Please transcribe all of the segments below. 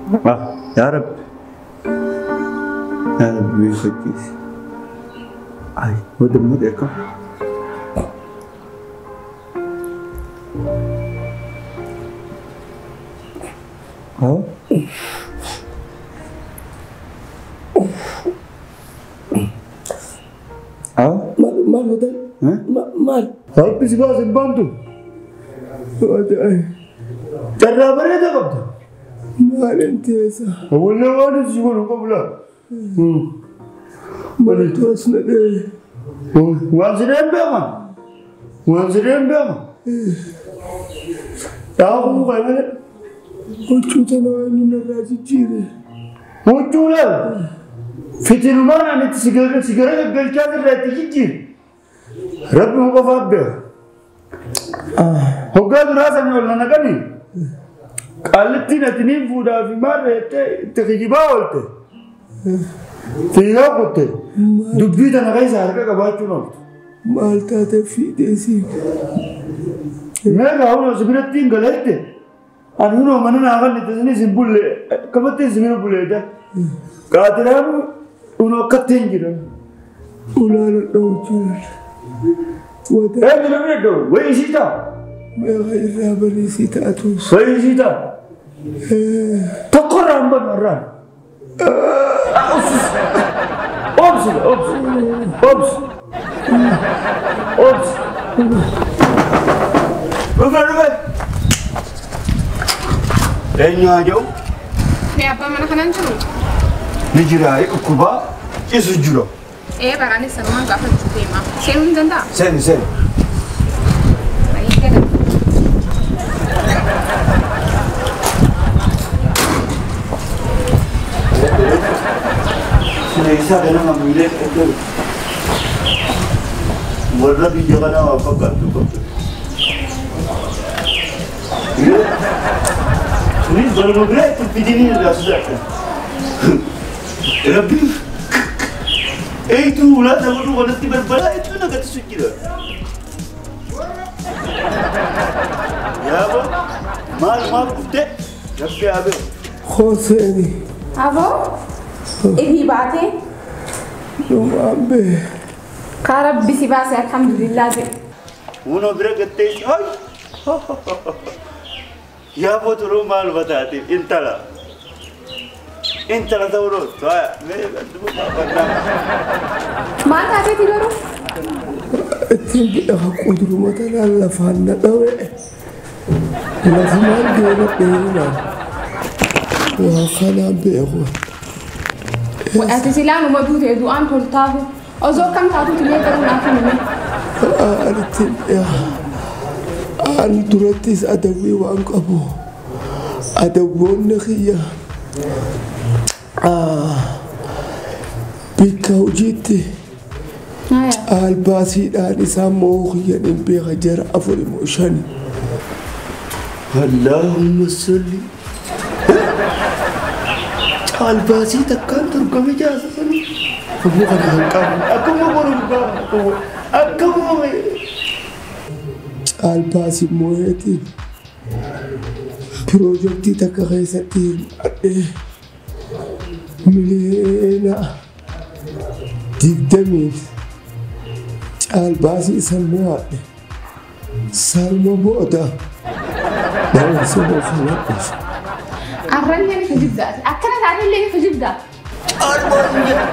Yaa Rabbi. Yaa Rabbi beekachiisi. Ay, wadda akkam. Haa? Haa? Maal wadan? Maal? Rabbi si baase hin baantu. Carraa bareedaa qabda. Maal inti eessa? Wallee waan si godhu qabu laa. Maaltu as na dhee? Waan si dheen beekan. Waan si dheen beekan. Dhaabuu kan malee. Huccuu tana inni narraa jijjiire. Huccuu laal. Fitilumaan ani itti sigara gaggalchaa irraa itti jijjiire. Rabbi mu qofaaf beeka. Hoggaa duraa sanii ol na naqanii. Qaallittiin ati niin fuudhaa fi maarra jettee itti kijibaa oolte. Fiigaa kutte. Dubbii tana keessa harka qabaachuun ooltu. Maal taatee fiidee siin? Meeqa hunoo si biratti hin galeette. Ani hunoo mana naa kan itti isinis hin bulle akkamatti isin bira buleedha. Qaatilaan hunoo akkatti hin jiran. Ulaan dha'u jiran. Wada Eenyu namni dha'u? Wayi isii ta'a. Meeqa irraa bariisii ta'atus. Wayi isii ta'a. Tokko irraa hin banu irraan. Obsi obsi obsi obsi. Dhufe dhufe. Eenyu haa jedhu? Mee abbaan mana kanaan jiru? Ni jira dhukkubaa cisu jira. Ee baraanis sanumaan gaafachuu deema. Seenuu hin danda'a? Seeni seeni. Baay'ee gada. Sina isaa ganama miilee eegalu. Warra biyya kanaa waa fakkaattu qabdu. Sunis baluma biraa itti fidanii irraa sodaatan. Rabbi eeyituu ulaa dabaluu kanatti balbalaa hedduu nagatisu jira. Yaaba maal maal dhuftee Rabbi haa beeku. Hoseeni. Aboo ifii baatee Dhumaan bee. Kaa Rabbi si baase alhamdulillah jedhe. Hunoo bira gattee hay yaaboo turuu maal bataate intala. Intala ta'uu dhooftu haya mee duba baafannaa. Maal taateeti garuu? Ittiin bidha quduruma tanaan lafaan na dhawe. Lafumaan deema dheerinaan. Waa kanaan beeku. Ati silaanuma duute du'aan toltaahu. Osoo akkam taatuuti mee garuu naaf himi. Ani ittiin beeka. Ani durattis adawwii waan qabu. Adawwoonni kiyya bikka hojiitti caalbaasiidhaan isaan mo'uu kiyyan hin beeka jara afur immoo shani. Allahumma salli. Caalbaasii takkaan dorgome jaasa sanii. Aboo kana kan qabu akkuma boru qabu akkuma Caalbaasii moo'eetiin piroojeektii takka keessatti hirmaadhee 20 miliyoona caalbaasii san mo'adhe. Salma booda dhawansa kana dhufe. Arrallee ni kijibda. Akkana taatellee ni kijibda. Caalbaasii jedha.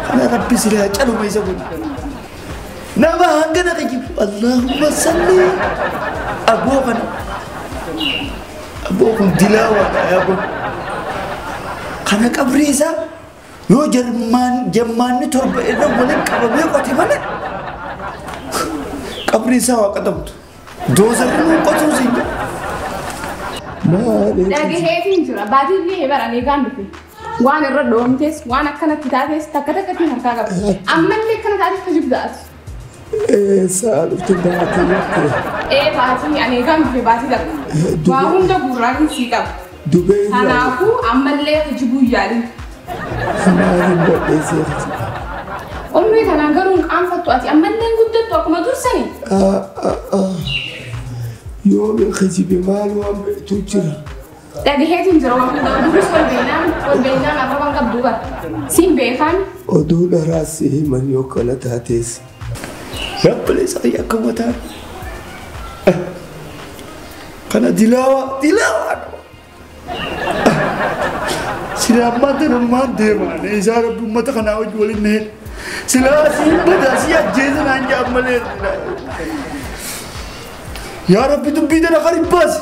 Kana Rabbi silaa caluma isa godhu. Nama hangana kijibu Allahumma salli. Aboo kana. Aboo kun dilaawaadha yaaboo. Kana qabrii isaa yoo jarmaan jammaanni torba irra waliin qabamee qote malee qabrii isaa waa qaxamtu. Doozarri nuu qotuu siin jedha. Maali? Dhagaheetiin jira. Baatii bara eegaan dhufe. Waan irra dhoomtes waan akkanatti taates takka takkatti harkaa qaba. Ammallee akkana taates kijibda ati. Eessaa dhufte baatee jettee? Ee baatii ani eegaan dhufe baatii takka. Waa hunda guurraatiin sii qaba. Dubee irraa Kanaafuu ammallee kijibuu yaalin. Maaliin balleessee kijiba? Umrii tanaan garuu hin qaanfattu ati ammallee hin guddattu akkuma dursani. Yoomi kijibe maal waan beektu jira. Dhagaheetiin jira waan hundaa duris wal beeynaan wal beeynaan arrabaan qabdu bara. Siin beekaan. Oduu dharaas si himan yoo kana taates. Yaabbileessa kiyya akka mataa. Kana dilaawa dilaawa. Silaa ammaa tanummaan deemaa isaa rabbi uummata kanaa wajji waliin na hidhe. Silaa siin badaa si ajjeesa naan jedhan malee. Yaa rabbi dubbii tana kan baasi.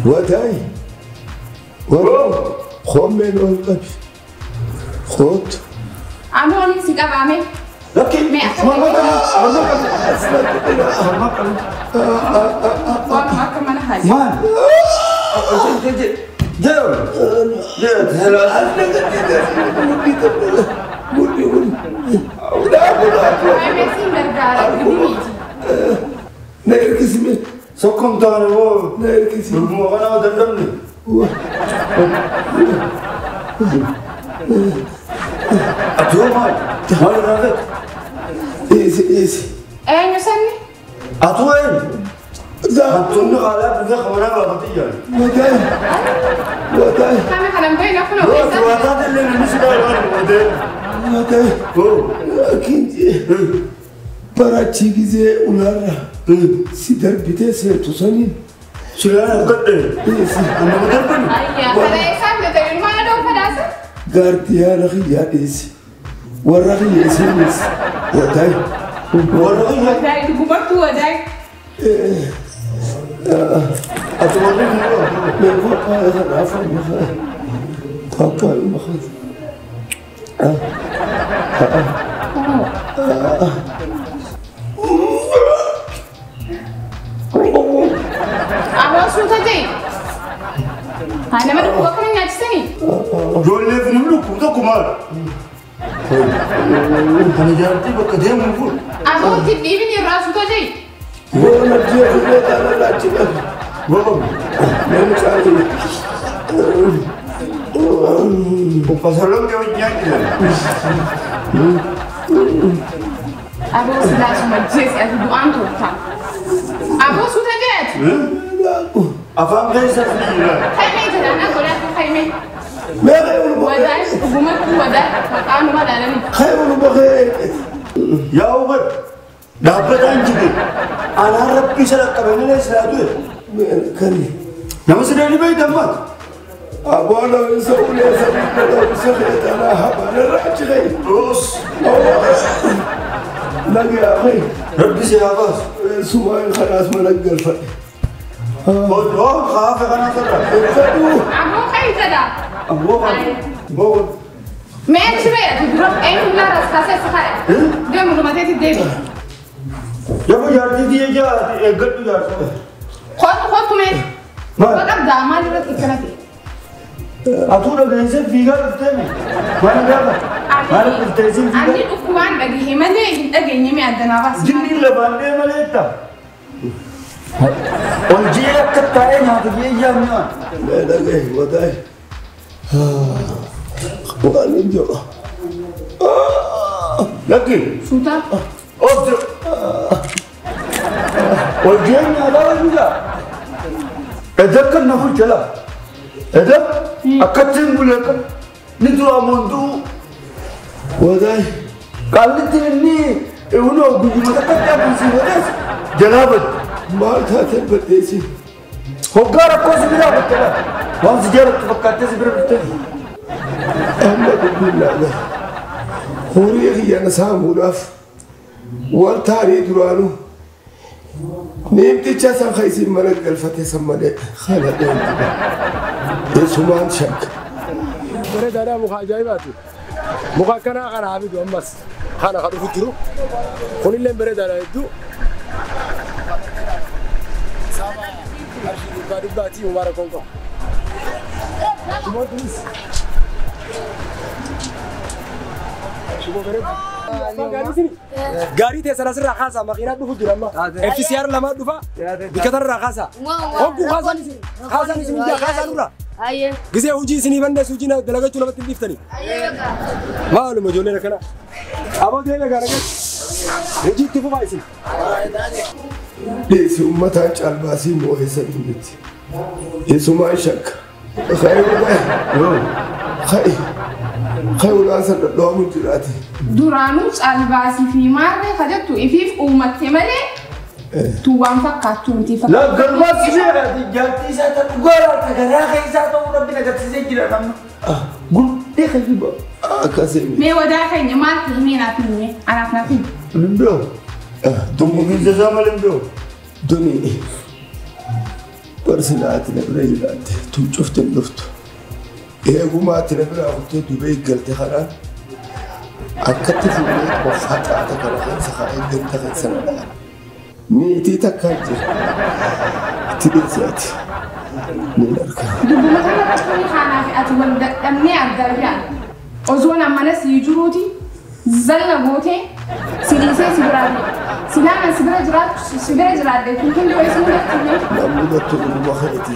Wadaay. Koomeen ol qabi. Kootu. Amoon si qabaame. Lakki. Mee akka waan akka mana haji. Maal? Mee siin gargaara gidimiiti. Na ergisime. Sokkom taane woo. Na ergisime. Durbuma kanaa dandamne. Ati hoo maal? Maal irraa feete? Dhiisi dhiisi. Eenyu sanni? Ati hoo eenyu? Hantuunni haalaa dhufee kamanaa baafatee jira. Wadaay. Wadaay. Kami kanan beekna kun Yoo ati waa taate illee namni si dhaala waan godhee. Wadaay. Hoo. Laakiin barachii gizee ulaarra si darbitee seentu saniin. Silaan akkadhe. Dhiisi. Nama darbani. Ayyaa kana eessaa fidate ilmaan adoo fadaasa? Gaardiyaana kiyyaa dhiisi. Warra kiyya isiinis. Wadaay. Warra kiyya. Wadaay dhugumattuu wadaay. Ati warri kiyya. Mee qophaa'e kanaaf amma kana. Qophaa'e kana. Aboo suuta ta'e. Haa nama dhukkuba akkana nyaachisanii? Ijoollee fi namni dhukkubu tokko maal? Kana jaartii bakka deemuun fuudhu. Aboo itti dhiibin irraa suuta ta'e. Boona ji'a fuudhee taana laachi qabu. Gogomu. Namni caalii. Uffata hojii nyaachisa. Aboo silaasuma jeesi ati du'aan tolta. Aboo suuta ta'e ati. Afaan keessa ni jira. Kaimee jedhaan akka godhaa kaimee. Mee ka'ee Wadaay dhugumattuu wadaay maqaanuma ilaalanii. Ka'ee ol bahee. Yaa Umar dhaabbataan jibe anaan rabbi isa dhaqqabe malee silaa du'e. Kan Nama sidee ni beektan maal? Aboona isa ulee sadii godhaa isa feetanaa habaan irraa achi ka'e. Oos Nagaa ka'e. Rabbi si haa baasu. Sumaan kanaas mana galfadhe. Oo kaafe kanaa sarara. Fedhuu. Aboo ka'i jedha. Aboo kan. Aboo kan. Mee achi ba'e ati dura eenyu laara kaasee si kaa'e. Deemu dhumateetti deebi. Yabu jaartii tiyya jaa eeggadhu jaartii. Kootu kootu mee. Maal? Qabdaa maal irratti akkana ta'e? Atuu dhageessee fiigaa dhuftee mi? Maal gaafa? Maal dhuftee siin Ani fiigaa? dhukkubaan dhagahe malee hin dhageenye mee addanaa baasi. Jinniin lafaan dhee malee ta'a. Ol jee akka taa'ee nyaata jee yaamnaa. Mee dhagahe wadaay. Waan hin jiru. Lakki. Suuta. Oofte. Ol jee nyaataa wajjin Edda kan na hojjala. Edda akkatti hin bulee kan ni du'a monduu. Wadaay. Qaallitti inni hunoo guyyuma takkatti abuusii godhees jalaa badde. Maal taatee baddeesi? Hoggaa rakkoo si biraa battala. Waan si jaalattu fakkaattee si bira dhuftee. Amma dubbiin laaga. Horii kiyyana saamuudhaaf wal taarii duraanuu Neemticha san kan isin mana galfate san malee kana dheertuudha. Eessumaan shakka. Bareedaadhaa muka ajaa'ibaati. Muka akkanaa kana haa fidu ammas kana kan dhufu jiru. Kunillee bareedaadha hedduu. Saaba qarshii dhibbaa dhibbaatii uumaa rakkoon qabu. Shiboon kunis. Shiboo bareedaa. Gaarii teessan asirraa kaasaa makiinaa dhufu jira amma. FCR lamaa dhufa bikka tanarraa kaasaa. Hogguu kaasaan isin kaasaan isin hundaa kaasaa nurraa. Gisee hojii isinii bandeessu hojii dalagachuu namatti hin dhiiftanii. Maaluma ijoolleen akkana. Aboo deemee gaara gadi. Hojii itti fufaa isin. Dhiisi uummataan caalbaasii moo'eessanii miti. Isumaan shakka. Kha'i. Kha'i ulaan san dhadhoomu jiraate. Duraanuu caalbaasii fi maarree kajettu ifiif uummatte malee tu waan fakkaattu miti fakkaattu. Galmaas seera jaartii isaa ta'u gara garaa keessaa ta'uu rabbi agarsiisee jira namni. Guddee kajiba. Akkasii. Mee wadaa keenya maal ta'e naaf himi anaaf naaf himi. Limboo. Dumbufiinsa isaa malee limboo. Duni barsilaati na bira jiraatte tuucufte hin dhuftu. Eegumaatti na biraa kuttee dubee galte kanaan akkatti fuudhee qofa xaata kana keessa kaa'ee ganda keessa na dhaqa. Niitii takkaa jira. Itti dhiyeessaati. Ni argaa. Dubbuma kana irratti kanaaf ati wal dadhabnee argaa jirra. Osoo mana si jiruuti zalla gootee si dhiisee si biraa deema. Silaa si bira jiraatu si bira jiraadde kun hundi wayii si mudatu. Namni mudatu dhuguma keeti.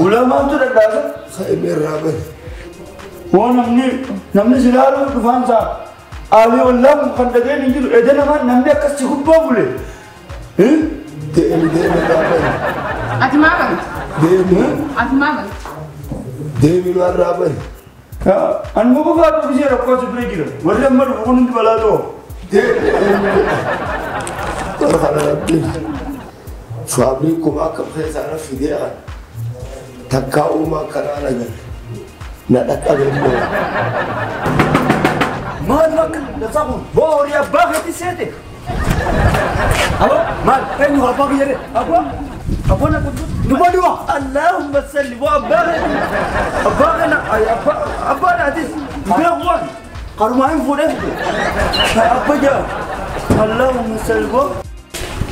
Ulamaantu dadhaaba. Ka'imee raaban. Hoo namni si ilaaluu dhufaansaa aalii ollaan kan dhageen hin jiru edda namaa namni akkas si gubbaa bule. Deemi deemi raaban. Ati maa banti? Deemi. Ati maa banti? Deemi maa raaban. An muka fa'aa dubbisee rakkoo si bira jira. Warri amma dhufu kun hundi balaa ta'u. Deemi. Kana rabbiin faabriikuma akka keessaa fidee kan takkaa uumaa karaa nagan na dhaqqabe immoo. Maal bakka lafa kun boo horii abbaa keetti seete. Abo maal eenyu abbaa kiyya jedhe abbaa abbaa na kutu duba duba Allahumma salli boo abbaa keetti abbaa kana abbaa abbaa naatis beeku waan qarumaa hin fuudhee fide abbaa jaa Allahumma salli boo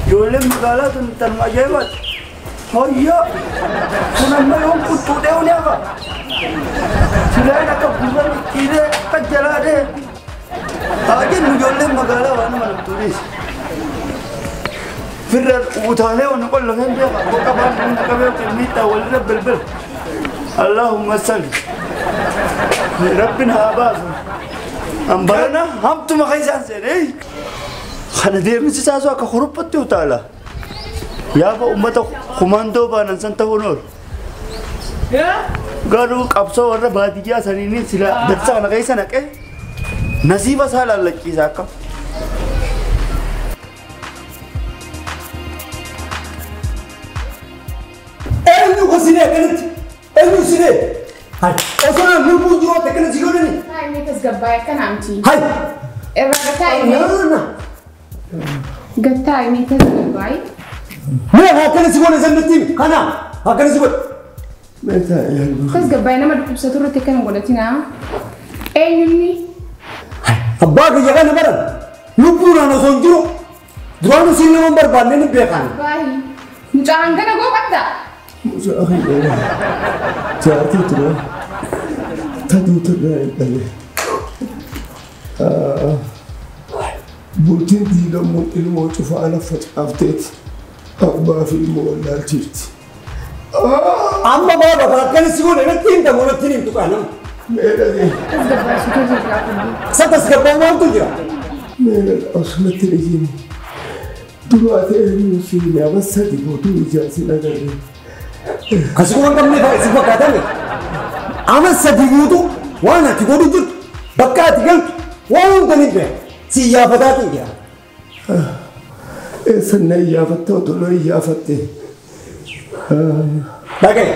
ijoolleen magaalaa tun tanuma ajaa'ibaati. Hoyyaa kun amma yoom kuttuudhee ni hafa. Silaan akka gurra micciiree akka jalaadhee. Haa jennu ijoolleen magaalaa waan nama namtuudhiis. Firra utaalee waan qollofeen beeka boqa baan hunda qabee qilmiittaa walirra bilbil. Allahumma salli. Rabbin haa baasu. Ambarana hamtuma keessaan seenee. Kana deemsi isaa akka kuruphatti utaala. Yaaba uummata kumandoo baanan san ta'uun oolu. Garuu qabsoo warra baadiyyaa saniin sila darsa kana keessa naqee nasiiba isaa laallachiisa akka. Eenyu gosinee akkanatti? Eenyu sinee? Hai osoo namni lubbuun jiru akkana si godhani? Hai mee tasgabbaa'e akkana miti. Hai Irraa gataa himee. Gataa himee tasgabbaa'e. Mee akkana si godhe sanatti kana akkana si godhe. Mee taa'ee. Tasgabbaa'e nama dhukkubsatu irratti akkana godhatinaa. Eenyunni? Abbaa kiyya kana baran lubbuudhaan osoo hin jiru duraan isin nama hin barbaanne ni beekan. Baay'ee. Mucaan kana gooqadda. Mucaa kiyya jaartii ture taduu turre hin dhabe. Bultiin diigamuun ilmoo cufaa lafa caafteeti abbaa fi ilmoo wallaalchifti. Amma baaba akkana si godhe natti himta moo natti himtu qaanama. Mee dhagee. Tasgabbaa'e suuta jira. Sa tasgabbaa'u maaltu jira? Mee osoo natti dhageen duraa ta'e eenyu si nama sadi guutuu ijaan si agarre. Kasi kuma qabne si fakkaatame. Ama sadi guutuu waan ati godhu jirtu bakka ati galtu waan hunda ni beeka. Si iyyaafataatiin jira. Eessan na iyyaafatte otoo na iyyaafatte. Dhagaye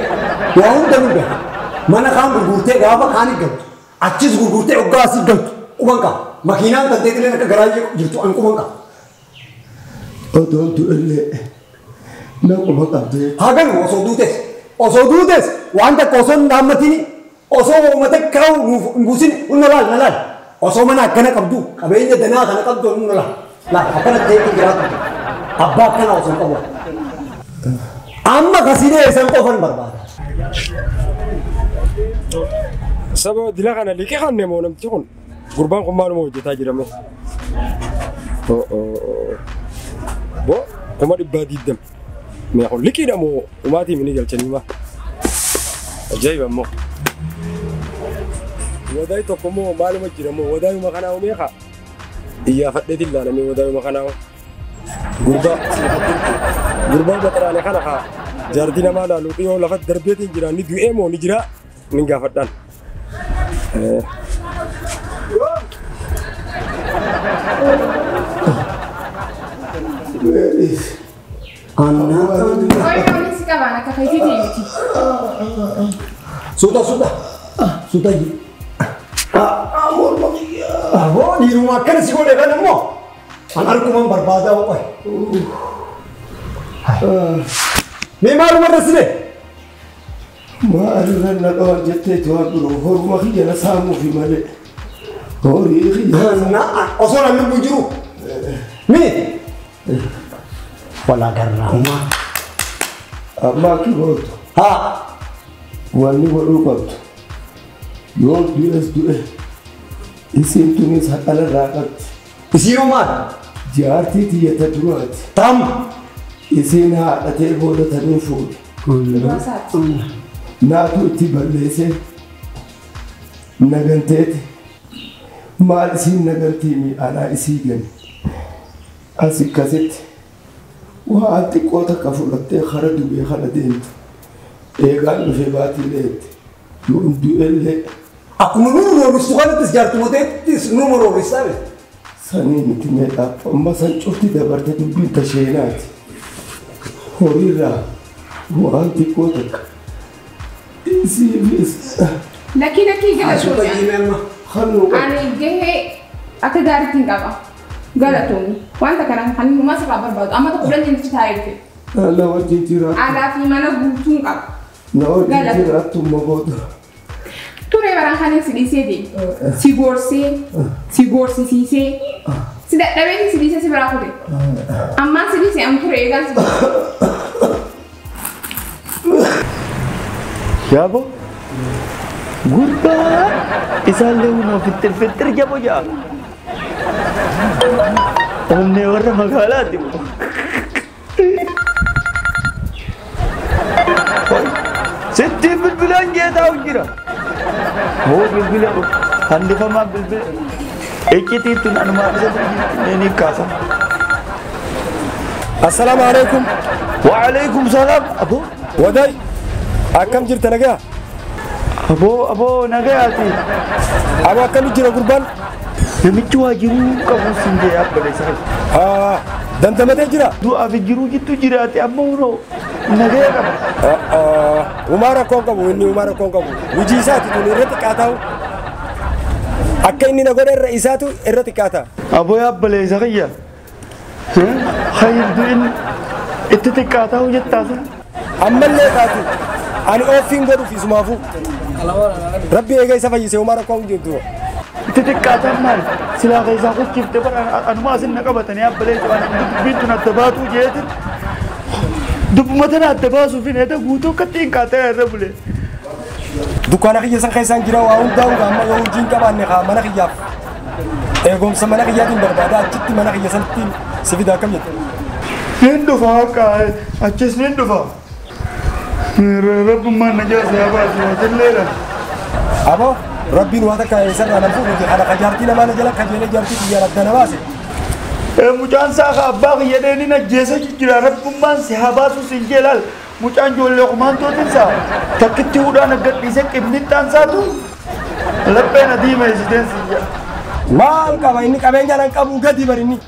waa hunda ni beeka. Mana kaan gurgurtee gaafa kaan galtu achis gurgurtee hoggaa asii galtu quban qaba. Makiinaan tantee illee akka garaa jirtu an quban qaba. Otoo du'ellee na quba qabdee. Haa galu osoo duutes waan takka osoo hin dhaammatini osoo uummata kaa'u nuuf hin buusin hunda laal na laal osoo mana akkana qabdu qabeenya danaa kana qabdu hunda laal laal akkana ta'eetu jiraatu abbaa akkana osoo hin qabu. Amma kasiidee isaan qofan barbaada. Saba dila kana liqii kanne moo namti kun gurbaan kun maaluma hojjetaa jirame. Bo 120,000. Mee kun liqiidha moo umaatii mini galchanii maa? Ajaa'iba immoo. Wadaay tokko moo maaluma jira moo wadaayuma kanaa meeqa? Iyyaafadheetiin ilaalamee wadaayuma kanaa. Gurbaa gurbaa baxaraane kana haa jaartii namaa laalu dhiyoo lafa darbeetiin jira ni du'ee moo ni jira ni gaafadhaan. Qoyyoon si qabaan akka keetiitii miti. Suuta suuta suuta ji. Aboo dhiiruma akkana si godhe kan immoo an arguman barbaadaa qoy. Mee maaluma irra sile? Maalirra na dhawan jettee tuwaan biroo horuma kiyya na saamuufi malee. Horii kiyya. Osoo namni lubbuu jiru. Mee wala garraa. Amma akki gootu. Haa. Wanni godhuu qabdu. Yoo du'es du'e. Isiin tunis haqalarraa qabdi. Isiinoo maal? Jaartii tiyyata duraati. Tam. Isiin haadhatee boodatanii fuudhe. Naatu itti balleessee naganteeti. Maal isiin nagantii alaa isii gani. As akkasitti waan xiqqoo takka fudhattee kara dubee kana deemte. Eegaan dhufee baatii leette. Yoon du'ellee. Akkuma nurra roorristu kanattis jaartuma ta'ettis nurra roorristaa beektu. Sanii miti meedhaaf amma san cufti dabarte dubbiin tasheenaati. Horiirraa waan xiqqoo takka. Isiifis. Lakkii lakkii galatoomii. Ani gahee akka gaariitti hin qaba. Galatoomii. Wanta kana kan numaa sirraa barbaadu amma tokko fudhannee nuti taa'ee dhufe. Na wajjin jiraattu. Alaa fi mana guutuu hin qaba. Na wajjin jiraattu immoo booda. Turee baraan kan si dhiisee deemu. Si gorsee, si gorsisiisee, si dadhabee si dhiisee si biraa kute. Ammaan si dhiisee am ture eegaan si dhiisee. Yaabo gurbaa isaallee hunoo fixxir fixxir jabo ja'a. Onnee warra magaalaati. Sitti bilbilaan jeetaa jira. Hoo bilbila handifamaa bilbila. Iccitii tun anumaa isa bilbilaa ni kaasa. Assalaamu alaikum. Wa alaikum salaam. Aboo. Wadaay akkam jirta nagaa? Aboo aboo nagayaati. Aboo akkam jira gurbaan? Namichi waa jiruu qabu siin jee abbaleessa. Haa dandamatee jira. Du'aaf jiruu jittu jiraate amma hunoo nagaya qaba. Umaa rakkoon qabu inni umaa rakkoon qabu. Hojii isaati tun irra xiqqaa ta'u. Akka inni na godhe irra isaatu irra xiqqaa ta'a. Aboo abbaleessa kiyya. Hayir du'in itti xiqqaa ta'u jettaasa. Ammallee taatu ani ofiin godhuuf isumaafuu. Rabbi eega isa fayyise umaa rakkoon jirtu. Itti xiqqaataan maal silaa keessaa kuchifte bara anuma asin na qabatanii abbaleessa waan dubbiin tun adda baatuu jeetin dubbuma tana adda baasuuf hin eeda guutuu akka xiqqaatee irra bule. Dukkaana kiyya san keessaan jira waa hundaa'u amma yoo hojii hin qabaanne haa mana kiyyaaf eegumsa mana kiyyaatiin barbaada achitti mana kiyya sanatti si fida akkam jette. Nin dhufa akka achis nin dhufa. Rabbummaan na jaasa yaa baasu asilleedha. Aboo Rabbiin waan takka isarraa nan fuudhuti kana ka jaartii namaa na jala kajeelee jaartii kiyyaan adda na baase. Mucaan isaa ka abbaa kiyya dheeniin ajjeesa jira rabbummaan si haa baasu siin jee laal mucaan ijoollee kumaantootiin isaa takkitti hudhaan aggadhiisee qibnixxaan isaatu lapheen adiimeessiteen siin jaa. Maal qaba inni qabeenya nan qabu gadi barinni.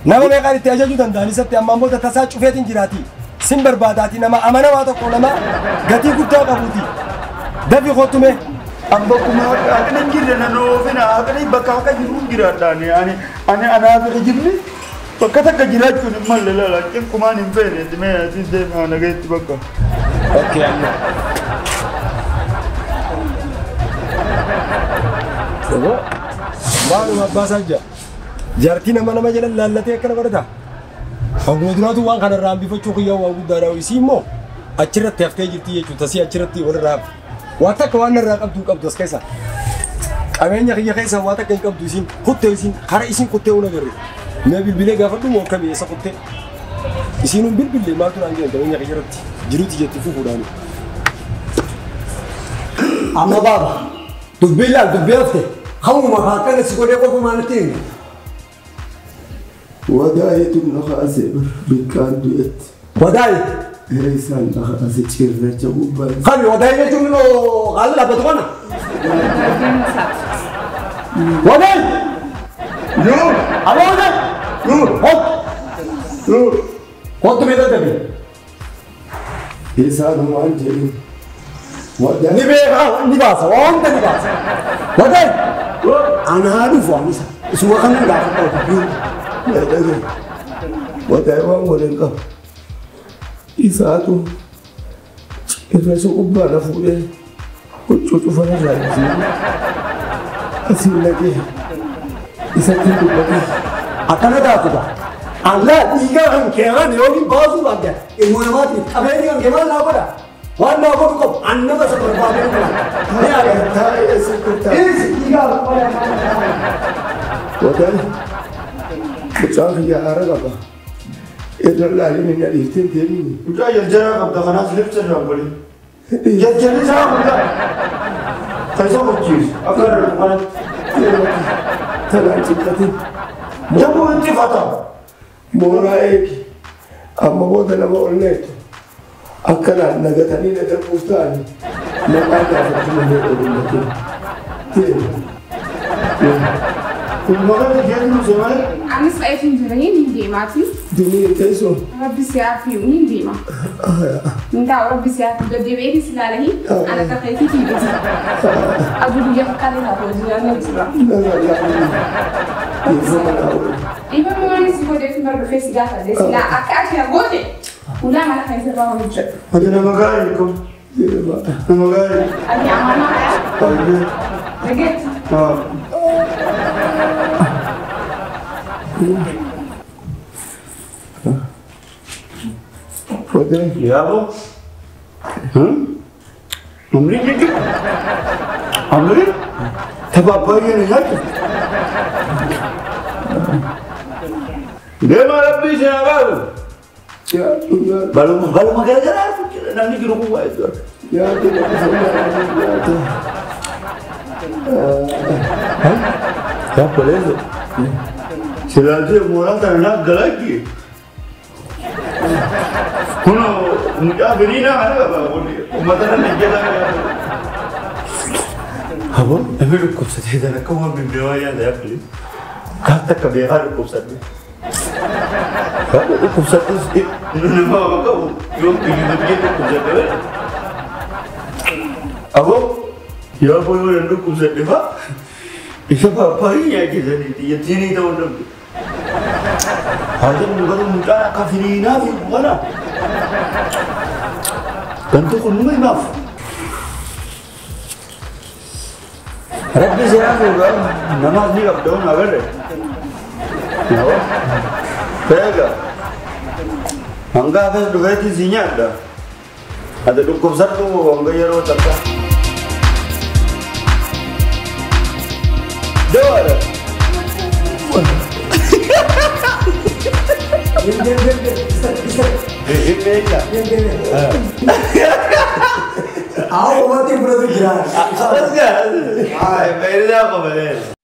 Nama meeqaan itti ajajuu danda'an isatti ammaan booda tasaa cufeetiin jiraati. Sin barbaadaati nama amanamaa tokko nama gatii guddaa qabuuti. Dafi kottume. Amma kuma haqni hin jirre nan oofina haqni bakka haqa jiru hin jiraadhaan ani ani anaaf kijibni bakka takka jiraachuun hin malle laala cinqumaan hin feene mee asis deema nagayetti bakka. Okay amma. Maaluma abbaa isaa jira. Jaartii nama nama jala laallatee akkana godhata. Hanguma duraatu waan kanarraa hambifachuu kiyyaa waan guddaadha. Isii immoo achirratti haftee jirti jechuudha. Tasii achirratti walirraa hafte. Waan takka waan irraa qabdu qabdu as keessa. Qabeenya kiyya keessa waan takka hin qabdu isiin kuttee isiin kara isiin kuttee una garre. Mee bilbilee gaafadhu moo akkamii eessa kuttee? Isiin hun bilbille maaltu naan jedhan qabeenya kiyya irratti jiruuti jetti fufuudhaani. Amma baaba dubbii laal dubbii hafte hawuma akkana si godhee qofa maalitti himi. Wadaayitu na kaasee bikkaan du'etti. Wadaayi? Isaan na kaasee cirracha gubbaa. Kami wadaayi jechuun immoo haalli dhaabbatu kana? Wadaayi! Yoo! Aboo wadaayi! Yoo! Hot! Yoo! Kottu mee dadhabe? Isaanumaan jedhin. Ni beekaa ni baasa waan hunda ni baasa. Wadaayi! Anaa dhufu anisa. Isuma kanan gaafadha dubbiin. Wadaayi waan waliin qabu. Isaatu cirracha gubbaa na fuudhee huccuu cufana irraa hin asiin naqee isatti dubbatee. Akkana taatu gaa. Allah dhiigaa kan keeran yookiin baasuu baadda ilmoo namaatiif qabeenyi kan kee maal naa godha? Waan naa godhu qabu an nama isa barbaadee kana. Ni agarra. Taa'ee sitti taa'e. Dhiisi dhiigaa Wadaayi mucaan kiyya haara qaba. Irra laalin hin dhiiftee deemini. Mucaa jarjaraa qabda kanaas libsa irraan godhe. Jarjarri isaa guddaa. Kan isa qochiisu akka irra kanatti. Tanaan cinqatin. Jabuu injifata. Mooraa eegi. Amma booda nama ol leetu. Akkanaan nagatanii na darbuuf ta'anii maqaa gaafachuu malee oolummatiin. Deemi. Maqaan keetu nu malee. Anis ba'eetiin jira ni deemaati. Dinii teessoo. Rabbi si haafiyu ni deema. Ntaa rabbi si haafiyu deddeebi'eetis ilaalahi ana kafeetii fiigiti. Aduu guyyaa fakkaatee taatu hojii yaadna jira. Dhiifama waan si godheef bara dhufee si gaafadhe silaa akka ati na goote ulaa mana kan sirraa hojjedhu. Ati nama gaarii kun. Nama gaarii. Ati amaanaa hayaa. Dhageetti. Yaabo. Umrii jechuudha. Umrii tapha baay'ee na nyaatu. Deema rabbii isin haa baasu. Baluma baluma garagaraa namni jiru kun waa iddoo. Yaa poleeso. Silaasee mooraa kana naaf galaachi. Kun mucaa firiinaa kana qaba uummata nan ejjeta kana. Aboo namni dhukkubsatee sana akka waan bimbeewaa yaada yaabdee gaaf takka beekaa dhukkubsadhe. Dhukkubsadhus nama waan qabu yoo kiyyuu biyyee dhukkubsadhe bare. Aboo yaa boo yoo dhukkubsadhe faa isa paappaayii nyaachisanii xiyyeettiinii ta'uu danda'u. Haa jennu garuu mucaan akka firiinaa fi kana. Gantu kun numa himaaf. Rabbi si haa fuudhu namaaf ni qabda hun agarre. Beega. Hanga hafes dhufeetti si nyaadha. Ati dhukkubsadhu hanga yeroo takka. Dawaadha. Awo mati fudhatu jira. Ay, meeshaa qofalee.